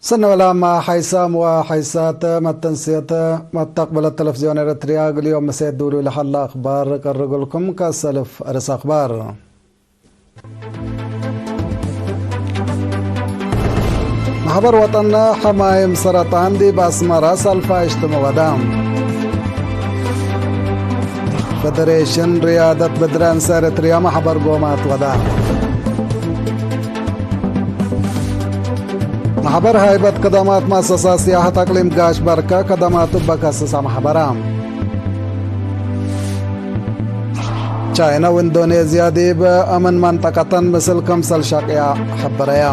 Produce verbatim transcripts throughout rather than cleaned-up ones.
ሰኒ ወላማ ሓይሳም ወሓይሳት መተንስየት መተቅብለት ተለፍዝዮን ኤረትርያ፣ እግል ዮም ምሴት ዱሉይ ለሀለ አክባር ቀርግልኩም። ከሰልፍ አርስ አክባር። መሕበር ወጠን ሐማይም ሰረጣን ዲብ አስመረ ሰልፋ እጅትምዕ ወደ። ፌደሬሽን ርያደት ብድረ እንሰ ኤረትርያ መሕበር ጎማት ወደ። መሕበር ሃይበት ከደማት መአሰሳት ስያሐት አቅሊም ጋሽ በርከ ከደማቱ በከስሰ መሕበረ። ቻይነ ወኢንዶኔዝያ ዲብ አምን መንጠቀተን ምስል ክምሰል ሸቅያ ሐበረየ።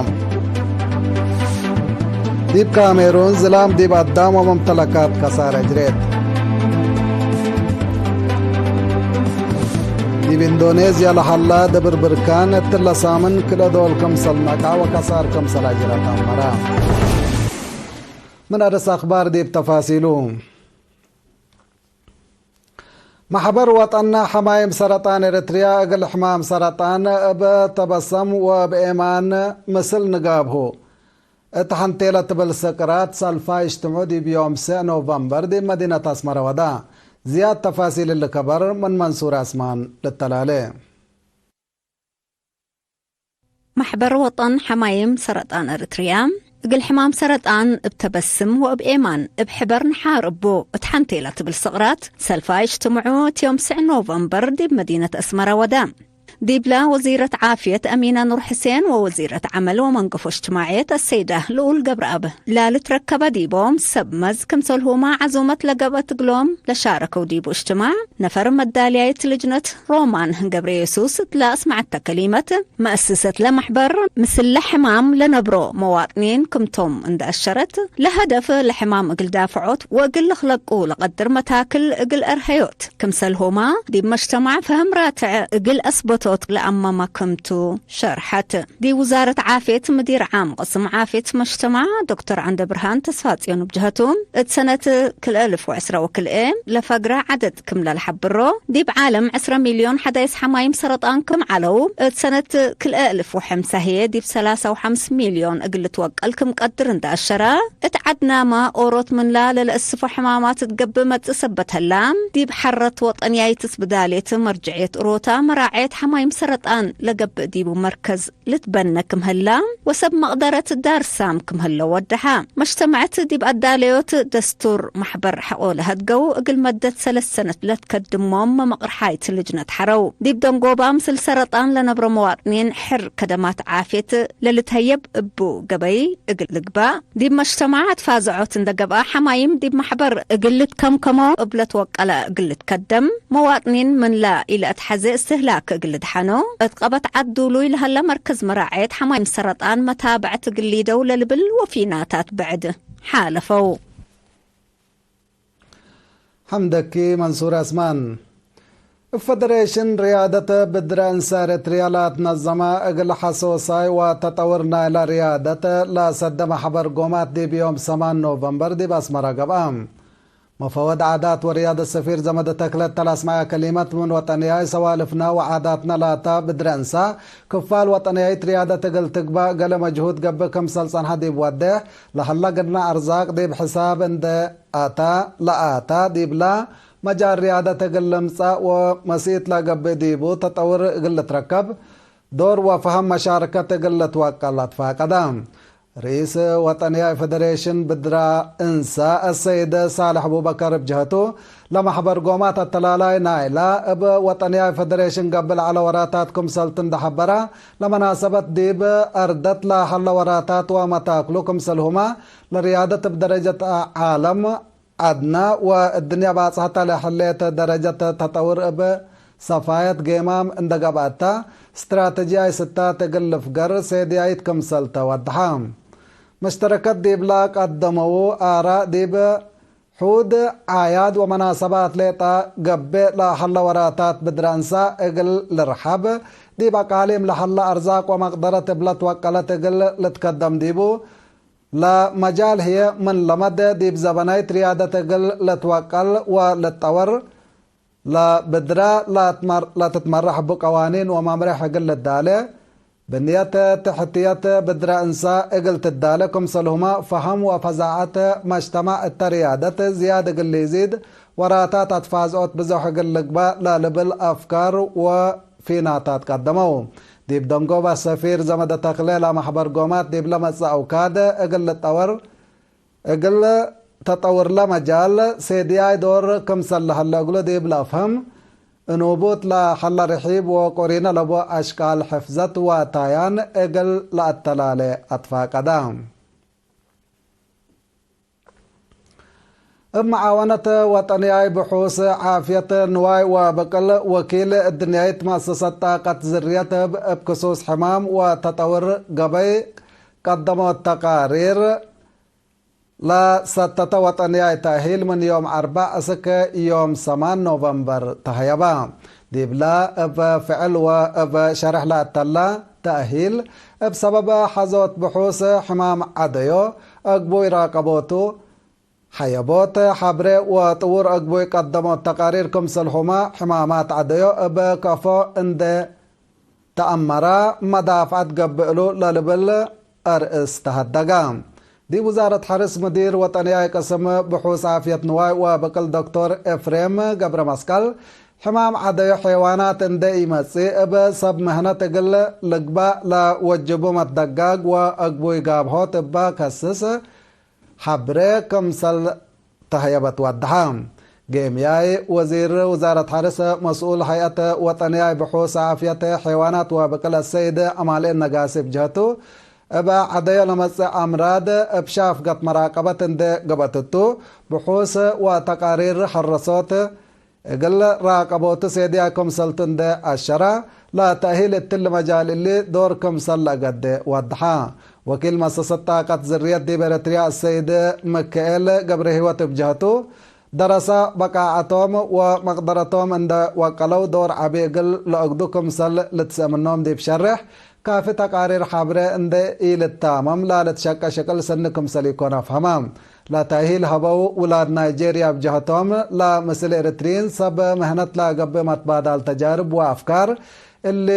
ዲብ ካሜሩን ዝላም ዲብ አዳም ወመምተለካት ከሳረ ጅሬት። ዲብ ኢንዶኔዝያ ለሀላ ደብር ብርካን እትለ ሳምን ክልኤ ዶል ክምሰል ነቅዐ ወከሳር ክምሰል አጅረ ተአመረ። ምን አደስ አክባር ዲብ ተፋሲሉ። መሕበር ወጠን ሐማይም ሰረጣን ኤረትርያ እግል ሕማም ሰረጣን እብ ተበሰም ወእብ ኤማን ምስል ንጋብሁ እት ሐንቴ ለትብል ስቅራት ሰልፋ እጅትምዑ ዲብ ዮም ስዕ ኖቨምበር ዲብ መዲነት አስመረ ወደ። ዝያድ ተፋሲል እሊ ከበር ምን መንሱር አስማን ልተላሌ። መሕበር ወጠን ሐማይም ሰረጣን ኤረትርያ፣ እግል ሕማም ሰረጣን እብ ተበስም ወእብ ኤማን እብ ሕበር ንሓር እቡ እት ሐንቴ ለትብል ስቅራት፣ ሰልፋ እጅትምዑ እት ዮም ስዕ ኖቨምበር ዲብ መዲነት አስመረ ወደ። ዲብለ ወዚረት ዓፍየት አሚነ ኑር ሕሴን ወወዚረት ዐመል ወመንገፎ እጅትማዕየት አሰይደ ልኡል ገብረአብ ላልትረከበ ዲቦም፣ ሰብ መዝ ክምሰልሁመ ዐዙመት ለገብአት እግሎም ለሻረከው ዲቡ እጅትማዕ፣ ነፈር መዳልያይት ልጅነት ሮማን ገብረየሱስ እት ለአስመዐተ ከሊመት፣ መአሰሰት ለመሕበር ምስለ ሕማም ለነብሮ መዋጥኒን ክምቶም እንደ አሸረት፣ ለሀደፍ ለሕማም እግል ዳፍዖት ወእግል ልክለቁ ለቀድር መታክል እግል አርሀዮት፣ ክምሰልሆማ ዲብ መጅተማዕ ፈህም ራትዕ እግል አስበቶት ለአመመ ክምቱ ሸርሐት። ዲብ ውዛረት ዓፍየት ምዲር ዓም ቅስም ዓፍየት መጅተማዕ ዶክተር ዐንደብርሃን ተስፋጽዮን እብ ጀሀቱ፣ እት ሰነት ክልኤ እልፍ ወዕስራ ወክልኤ ለፈግረ ዐደድ ክም ለልሐብሮ፣ ዲብ ዓለም ዕስረ ሚልዮን ሐዳይስ ሐማይም ሰረጣን ክም ዐለው፣ እት ሰነት ክልኤ እልፍ ወሐምሳ ህዬ ዲብ ሰላሳ ወሐምስ ሚልዮን እግል ልትወቀል ክም ቀድር እንደ አሸረ፣ እት ዐድናመ ኦሮት ምንላ ለለአስፎ ሕማማት እት ገብእ መጽእ ሰበት ህላ፣ ዲብ ሐረት ወጠንያይት ስብዳሌት መርጅዕየት እሮታ መራዔት ሐማይም ሰረጣን ለገብእ ዲቡ መርከዝ ልትበነ ክም ህላ ወሰብ መቅደረት ዳር ሳም ክም ህለ ወደሐ። መጅተመዐት ዲብ አዳለዮት ደስቱር መሕበር ሐቆ ለሀድገው እግል መደት ሰለስ ሰነት ለትከድሞም መመቅርሓይት ልጅነት ሐረው። ዲብ ደንጎባ ምስል ሰረጣን ለነብሮ መዋጥኒን ሕር ከደማት ዓፍየት ለልትሀየብ እቡ ገበይ እግል ልግባእ፣ ዲብ መጅተማዕ አትፋዘዖት እንደ ገብአ ሐማይም ዲብ መሕበር እግል ልትከምከሞ እብ ለትወቀለ እግል ልትከደም፣ መዋጥኒን ምንለ ኢለአትሐዜ እስትህላክ እግል ልድሐኖ፣ እት ቀበት ዐድ ዱሉይ ለሀለ መርከዝ መራዐየት ሐማይም ሰረጣን መታብዐት እግል ሊደው ለልብል ወፊናታት ብዕድ ሓለፈው። ሐምደኪ መንሱር አስማን። እብ ፈደሬሽን ርያደት ብድረ እንሰ ኤረትርያ ለአትነዘመ እግል ሐሶሳይ ወተጠውር ናይለ ርያደት ለሰደ መሕበር ጎማት ዲብ ዮም ሰማን ኖቨምበር ዲብ አስመረ ገብአ። መፈወድ ዓዳት ወርያደት ሰፊር ዘመደ ተክለ እተ ለአስመዐ ከሊመት፣ ምን ወጠንያይ ሰዋልፍነ ወዓዳትነ ላታ ብድረ እንሰ፣ ክፋል ወጠንያይት ርያደት እግል ትግባእ ገሌ መጅሁድ ገብእ ክምሰል ጸንሐ ዲብ ወዴሕ፣ ለሀለ ግድነ አርዛቅ ዲብ ሕሳብ እንዴ አታ ለአታ፣ ዲብላ መጃል ርያደት እግል ልምጸእ ወመሲት ለገብእ ዲቡ ተጠውር እግል ልትረከብ ዶር ወፈሀም መሻርከት እግል ልትወቀል አትፋቀደ። ርኢስ ወጠንያይ ፌደሬሽን ብድረ እንሰ አሰይድ ሳልሕ አቡበከር እብ ጀህቱ፣ ለመሕበር ጎማት አተላላይ ናይላ እብ ወጠንያይ ፌደሬሽን ገብእ ለዐለ ወራታት ክምሰልቱ እንዴ ሐበረ፣ ለመናሰበት ዲብ አርደት ለሀለ ወራታት ወመታክሉ ክምሰልሁመ ለርያደት እብ ደረጀት ዓለም ዐድነ ወእድንየ ባጽሐተ ለሐሌት ደረጀት ተጠውር እብ ሰፋየት ጌማም እንደ ገብአተ፣ ስትራተጂያይ ስታት እግል ልፍገር ሴድያይት ክምሰል ተወድሐ። መሽተረከት ዲብላ ቀደመዉ አራእ ዲብ ሑድ፣ አዕያድ ወመናሰባት ሌጠ ገብእ ለሀለ ወራታት ብድረ እንሰ እግል ልርሐብ፣ ዲብ አቃሊም ለሀለ አርዛቅ ወመቅደረት እብ ለትወቀለት እግል ልትከደም ዲቡ፣ ለመጃል ህዬ ምን ለመደ ዲብ ዘበናይት ርያደት እግል ልትወቀል ወልትጠወር፣ ለብድረ ለትትመረሕ እቡ ቀዋኒን ወመምሬሕ እግል ልዳሌ፣ ብንየት ትሕትየት ብድረ እንሳ እግል ትዳለ ክምሰልሁመ፣ ፈሀም ወፈዛዐት መጅተማዕ እተ ርያደት ዝያድ እግል ኢዚድ፣ ወራታት አትፋዝኦት ብዞሕ እግል ልግበእ ለልብል አፍካር ወፊናታት ቀደመው። ዲብ ደንጎበ ሰፊር ዘመደ ተክሌ ለመሕበር ጎማት ዲብለ መጽእ አውካድ እግል ልጠወር እግል ተጠውርለ መጃል ሴድያይ ዶር ክምሰል ለሀለ እግሉ ዲብ ለአፍህም፣ እኑቡት ለሀለ ርሒብ ወቆሪነ ለቡ አሽቃል ሕፍዘት ወአታያን እግል ለአተላሌ አትፋቀደ። እብ መዓወነት ወጠንያይ ብሑስ ዓፍየት ንዋይ ወብቅል ወኪል እድንያይት መአሰሰት ጣቀት ዝርየት እብ ክሱስ ሕማም ወተጠውር ገበይ ቀደሞት ተቃሪር፣ ለሰተተ ወጠንያይ ተእሂል ምን ዮም አርበዕ እስክ ዮም ሰማን ኖቨምበር ተሀየበ። ዲብለ እብ ፍዕል ወእብ ሸርሕ ለአተላ ተእሂል፣ እብ ሰበበ ሐዞት ብሑስ ሕማም ዐደዮ፣ አግቡይ ራቀቦቱ፣ ሐየቦት ሐብሬ ወጥዉር አግቡይ ቀደሞት ተቃሪር ክምሰልሁመ፣ ሕማማት ዐደዮ እብ ከፎ እንዴ ተአመረ መዳፍዐት ገብእ እሉ ለልብል አርእስ ተሀደገ። ዲብ ውዛረት ሐርስ ምዲር ወጠንያይ ቅስም ብሑስ ዓፍየት ንዋይ ወብቅል ዶክቶር ኤፍሬም ገብረመስቀል፣ ሕማም ዐደዮ ሐይዋናት እንዴ ኢመጽእ እብ ሰብ ምህነት እግል ልግበእ ለወጅቡ መትደጋግ ወአግቡይ ጋብሆት እበ ከስስ ሐብሬ ክምሰል ተሀየበት ወደሐ። ጌምያይ ወዚር ውዛረት ሐርስ መስኡል ሀይአት ወጠንያይ ብሑስ ዓፍየት ሐይዋናት ወብቅል አሰይድ አማኑኤል ነጋሲ እብ ጀህቱ፣ እብ ዐደዮ ለመጽእ አምራድ እብ ሻፍገት መራቀበት እንዴ ገብአት እቱ፣ ብሑስ ወተቃሪር ሐረሶት እግል ራቀቦቱ ሴድያይ ክምሰልቱ እንዴ አሸረ፣ ለተእሂል እትሊ መጃል እሊ ዶር ክምሰል ለአገዴ ወደሐ። ወኪል መሰሰት ጣቀት ዝርየት ዲብ ኤረትርያ አሰይድ ምክኤል ገብረሂወት እብ ጀህቱ፣ ደረሰ በቃዐቶም ወመቅደረቶም እንዴ ወቀለው ዶር ዐቢ እግል ለአግዱ ክምሰል ልትሰእ ምኖም ዲብ ሸሬሕ፣ ካፊ ተቃሪር ሐብሬ እንዴ ኢልታመም ላልትሸቄ ሽቅል ስኒ ክምሰል ኢኮን አፍሀመ። ለተእሂል ሀበው ውላድ ናይጄርያ እብ ጀህቶም፣ ለምስል ኤረትርዪን ሰብ ምህነት ለገብእ መትባዳል ተጃርብ ወአፍካር እሊ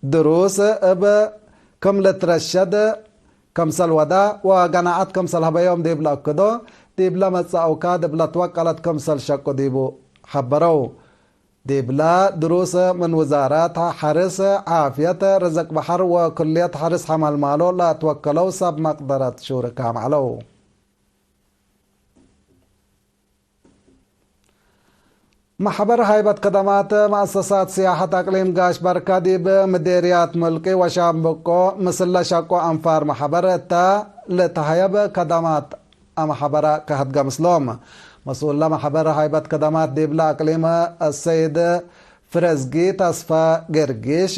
ድሩስ እብ ክም ልትረሸድ ክምሰል ወዳ ወገናዐት ክምሰል ሀበዮም ዲብ ለአክዶ፣ ዲብለ መጽእ አውካድ እብ ለትወቀለት ክምሰል ሸቁ ዲቡ ሐበረው። ዲብለ ድሩስ ምን ውዛራት ሐርስ፣ ዓፍየት፣ ርዝቅ በሐር ወክልየት ሐርስ ሐመልማሎ ለአትወከለው ሰብ መቅደረት ሹርካም ዐለው። መሕበር ሃይበት ከደማት መአሰሳት ስያሐት አቅሊም ጋሽ በርከ ዲብ ምዴርያት ሙልቂ ወሻምብቆ ምስለ ሸቆ አንፋር መሕበር እተ ልትሀየብ ከደማት አመሐበረ ከህድገ ምስሎም። መስኡለ መሕበር ሃይበት ከደማት ዲብለ አቅሊም አሰይድ ፍረዝጊ ተስፈ ገርጊሽ፣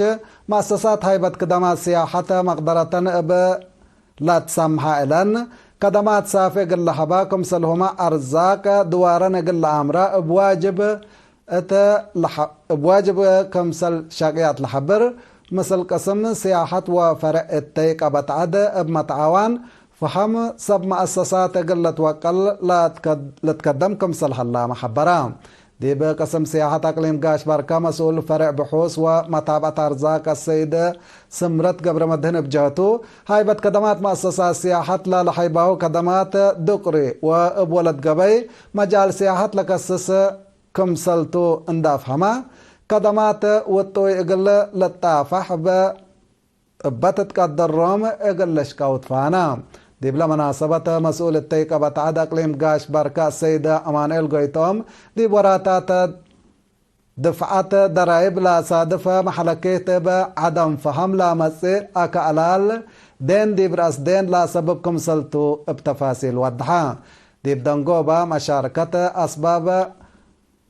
መአሰሳት ሃይበት ከደማት ስያሐት መቅደረተን እብ ለትሰምሐ እለን፣ ከደማት ሳፊ እግል ለሀባ፣ ክምሰልሁመ አርዛቅ ድዋረን እግል ለአምረ እብ ዋጅብ እተ ለሐ-፣ እብ ዋጅብ ክምሰል ሸቅያት ለሐብር፣ ምስል ቅስም ስያሐት ወፈርዕ እተይ ቀበት ዐድ እብ መትዓዋን ፈሀም ሰብ መአሰሳት እግል ልትወቀል ለትከድ-፣ ልትከደም ክምሰል ሀላመ ሐበረ። ዲብ ቅስም ስያሐት አቅሊም ጋሽ ባርካ መስኡል ፈርዕ ብሑስ ወመታብዐት አርዛቅ አሰይድ ስምረት ገብረመድህን እብ ጀህቱ፣ ሃይበት ከደማት መአሰሳት ስያሐት ላለሐይባሁ ከደማት ዱቅሪ ወእብ ወለት ገበይ መጃል ስያሐት ለከስስ ክምሰልቱ እንደ አፍሀመ፣ ከደማት ውጡይ እግል ልጣፈሕ እብ እበ ትትቀደሮም እግል ልሽቀው ትፋነ። ዲብለ መናሰበት መስኡል እተይ ቀበት ዐድ አቅሊም ጋሽ ባርካ አሰይድ አማኑኤል ጎይቶም፣ ዲብ ወራታት ድፍዓት ደራይብ ለአሳድፍ መሐለኬት እብ ዐደም ፈሀም ለአመጽእ አካእላል ዴን ዲብ ረአስ ዴን ለአሰብብ ክምሰልቱ እብ ተፋሲል ወደሐ። ዲብ ደንጎበ መሻርከት አስባብ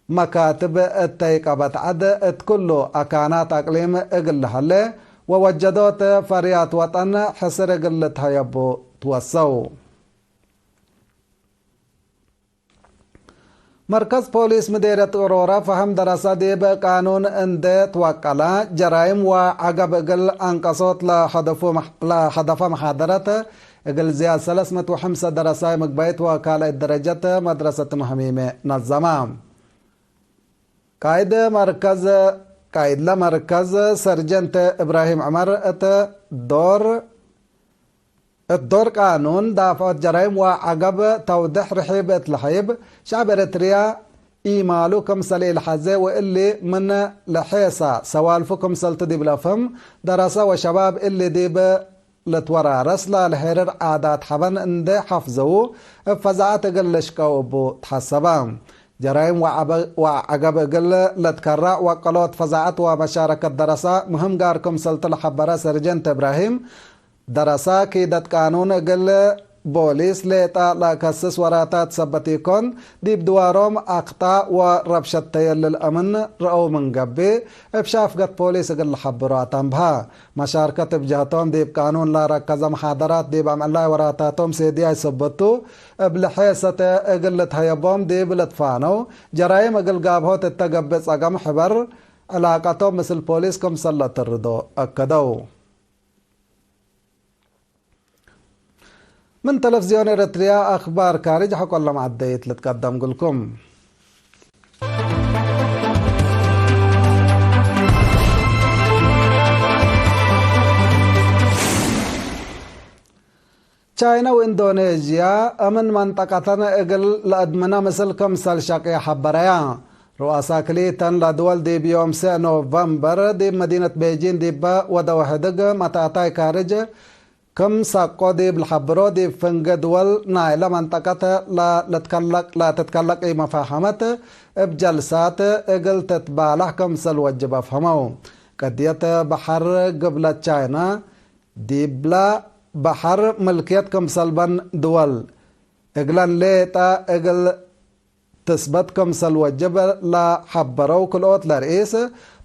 መካትብ እተይ ቀበት ዐድ እት ኩሉ አካናት አቅሊም እግል ለሀሌ ወወጀዶት ፈርያት ወጠን ሕስር እግል ልትሀየቡ ትወሰው። መርከዝ ፖሊስ ምዴርየት ኦሮረ ፈሀም ደረሰ ዲብ ቃኑን እንዴ ትወቀለ፣ ጀራይም ወዐገብ እግል አንቀሶት ለሀደፉ መሕ-፣ ለሀደፈ መሓደረት እግል ዝያድ ሰለስ ምእት ወሐምሰ ደረሳይ ምግባይት ወካልአይት ደረጀት መድረሰት መህሚመ ነዘመ። ቃይድ መርከዝ ቃይድለ መርከዝ ሰርጀንት እብራሂም ዑመር እት ዶር፣ እት ዶር ቃኑን ዳፍዖት ጀራይም ወዐገብ ተውድሕ ርሒብ እት ለሐይብ፣ ሸዐብ ኤረትርያ ኢማሉ ክምሰል ኢልሐዜ ወእሊ ምን ለሔሳ ሰዋልፉ ክምሰልቱ ዲብ ለፍህም፣ ደረሰ ወሸባብ እሊ ዲብ ልትወራረስ ላልሄርር ዓዳት ሐበን እንዴ ሐፍዘዉ፣ እብ ፈዛዐት እግል ልሽቀው እቡ ተሐሰበ። ጀራይም ወዐበ-፣ ወዐገብ እግል ለትከረዕ ወቀሎት ፈዛዐት ወመሻረከት ደረሳ ምህም ጋር ክምሰልቱ ለሐበረ ሰርጀንት እብራሂም፣ ደረሳ ኪደት ቃኑን እግል ቦሊስ ሌጣ ለከስስ ወራታት ሰበት ኢኮን፣ ዲብ ድዋሮም አክጣእ ወረብሸት ተየልል አምን ረአው ምን ገብእ፣ እብ ሻፍገት ፖሊስ እግል ለሐብሮ አተንብሀ። መሻርከት እብ ጀህቶም ዲብ ቃኑን ለረከዘ መሓደራት ዲብ አምዕላይ ወራታቶም ሴድያይ ሰበቱ፣ እብ ለሔሰተ እግል ልትሀየቦም ዲብ ልትፋነው፣ ጀራይም እግል ጋብሆት እተ ገብእ ጸገም ሕበር ዕላቀቶም ምስል ፖሊስ ክምሰል ለአተርዶ አከደው። ምን ተለፍዝዮን ኤረትርያ አክባር ካርጅ ሐቆ ለመዐደይት ልትቀደም ግልኩም። ቻይነ ወኢንዶኔዥያ እምን መንጠቀተን እግል ለአድምነ ምስል ክምሰል ሸቅየ ሐበረያ። ሩአሳ ክልኢተን ለድወል ዲብ ዮም ሰዕ ኖቨምበር ዲብ መዲነት ቤጂን ዲበ ወደው ሕድግ መትአታይ ካርጅ ክም ሳቆ ዲብ ለሐብሮ፣ ዲብ ፍንጌ ድወል ናይለ መንጠቀት ለልትከለቅ፣ ለትትከለቅ ኢመፋሐመት እብ ጀልሳት እግል ትትባለሕ ክምሰል ወጅብ አፍሀመው። ቅድየት በሐር ግብለት ቻይና፣ ዲብላ በሐር ምልክየት ክምሰል በን ድወል እግለን ሌጠ እግል ትስበት ክምሰል ወጅብ ለሐበረው ክልኦት ለርኢስ፣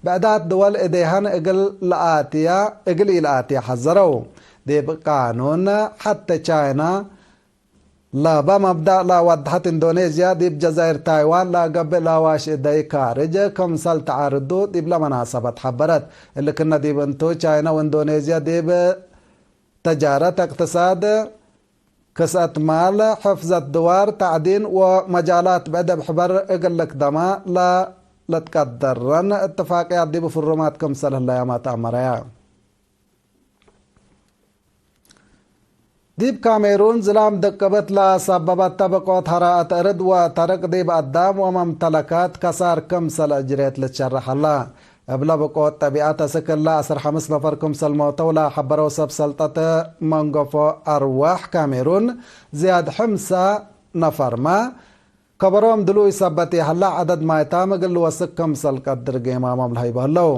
ብዕዳት ድወል እዴሀን እግል ለአትያ፣ እግል ኢለአትያ ሐዘረው። ዲብ ቃኑን ሐቴ ቻይና ለበ መብዳእ ለወድሐት ኢንዶኔዝያ፣ ዲብ ጀዛይር ታይዋን ለገብእ ለአዋሽ እደይ ካርጅ ክምሰል ተዓርዱ ዲብለ መናሰበት ሐበረት። እሊ ክነ ዲብ እንቱ፣ ቻይና ወኢንዶኔዝያ ዲብ ተጃረት፣ እቅትሳድ፣ ክስአት ማል፣ ሕፍዘት ድዋር፣ ተዕዲን ወመጃላት ብዕድ እብ ሕበር እግል ልክደማ ለልትቀደረን እትፋቅያት ዲብ ፍሩማት ክምሰል ህለያመ ተአመረያ። ዲብ ካሜሩን ዝላም ድቅብት ለሰበበተ ብቆት ሐራአት እርድ ወተርቅ ዲብ አዳም ወመምተለካት ከሳር ክምሰል አጅሬት ልትሸረሕ ሀላ። እብለ ብቆት ጠቢዐት አስክ እለ ዐስር ሐምስ ነፈር ክምሰል ሞተው ለሐበረው ሰብ ሰልጠት መንገፎ አርዋሕ ካሜሩን ዝያድ ሕምሳ ነፈርመ፣ ከበሮም ድሉይ ሰበት ይሀላ ዐደድ ማይታም እግል ልወስክ ክምሰል ቀድር ጌማሞም ለሀይቦ ህለው።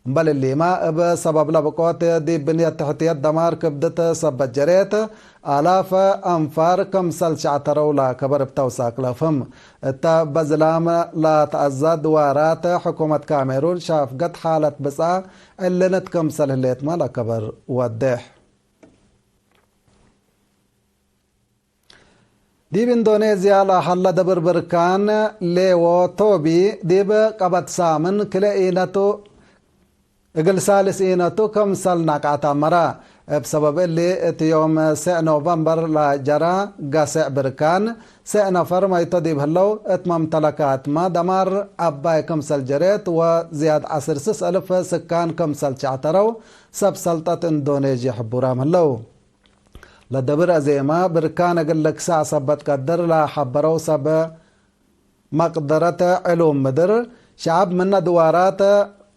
እምበል እሊመ፣ እብ ሰበብለ ብቆት ዲብ ብንየት ትሕትየት ደማር ክብድት ሰበት ጀሬት፣ አላፍ አንፋር ክምሰል ሸዕተረው ለከበር እብ ተውሳክ ለፍህም። እተ በዝላም ለተአዘ ድዋራት ሕኩመት ካሜሩን ሻፍገት ሓለት ብጽአ ዕልንት ክምሰል ህሌትመ ለከበር ወዴሕ። ዲብ ኢንዶኔዝያ ለሀለ ደብር ብርካን ሌዎ ቶቢ ዲብ ቀበት ሳምን ክልኤ ኢነቱ እግል ሳልስ ኢነቱ ክምሰል ነቅዐት አመረ። እብ ሰበብ እሊ፣ እት ዮም ሰዕ ኖቨምበር ለጀረ ገሰዕ ብርካን፣ ሰዕ ነፈር መይቶ ዲብ ህለው፣ እት መምተለካትመ ደማር ዐባይ ክምሰል ጀሬት ወዝያድ ዐስር ስስ እልፍ ስካን ክምሰል ሸዕተረው ሰብ ሰልጠት ኢንዶኔዥያ ሕቡራም ህለው። ለደብር አዜመ ብርካን እግል ልክሳዕ ሰበት ቀድር ለሐበረው ሰብ መቅደረት ዕሉም ምድር፣ ሸዐብ ምነ ድዋራት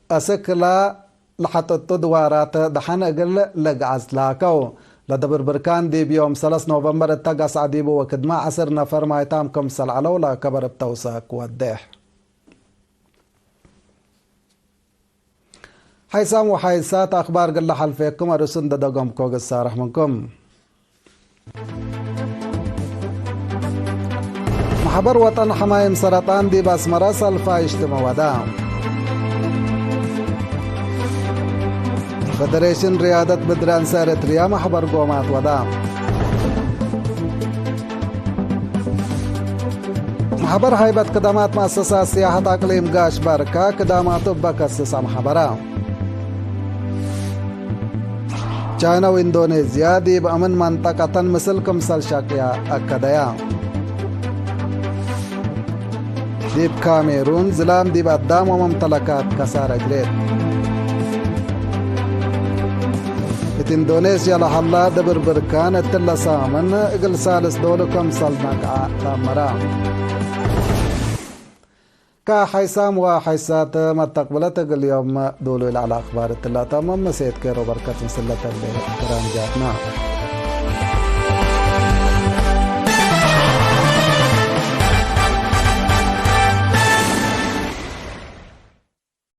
አስክ ለለሐጥጡ ድዋራት ደሐን እግል ልግዐዝ ላከው። ለደብር ብርካን ዲብ ዮም ሰለስ ኖቨምበር እተ ገስዐ ዲቡ ወክድመ ዐስር ነፈር ማይታም ክምሰል ዐለው ለከበር እብ ተውሳክ ወዴሕ። ሓይሳም ወሓይሳት አክባር እግል ለሐልፌኩም አርሱ እንዴ ደገምኮ እግል ሳርሕ ምንኩም። መሕበር ወጠን ሐማይም ሰረጣን ዲብ አስመረ ሰልፋ እጅትመ ወዳ። ፌደሬሽን ርያደት ብድር አንሰ ኤረትርያ መሕበር ጎማት ወዳ። መሕበር ሀይበት ክደማት መአሰሳት ስያሐት አቅሊም ጋሽ ባርካ ክዳማቱ እበ ከስስ አምሐበረ። ቻይና ወኢንዶኔዝያ ዲብ አምን መንጠቀተን ምስል ክምሰል ሸቅያ አከደያ። ዲብ ካሜሩን ዝላም ዲብ አዳም ወመምተለካት ከሳረ እግሌት። እት ኢንዶኔስያ ለሀላ ደብር ብርካን እትለ ሳምን እግል ሳልስ ዶሉ ክምሰል ነቅዐ ተአመረ። ከሐይሳም ወሐይሳት መተቅብለት እግል ዮም ዶሉ ለዐለ አክባር እትለ ተምም፣ መሴት ኬሮ በርከት ምስለ ተሌ ግራንጃትነ።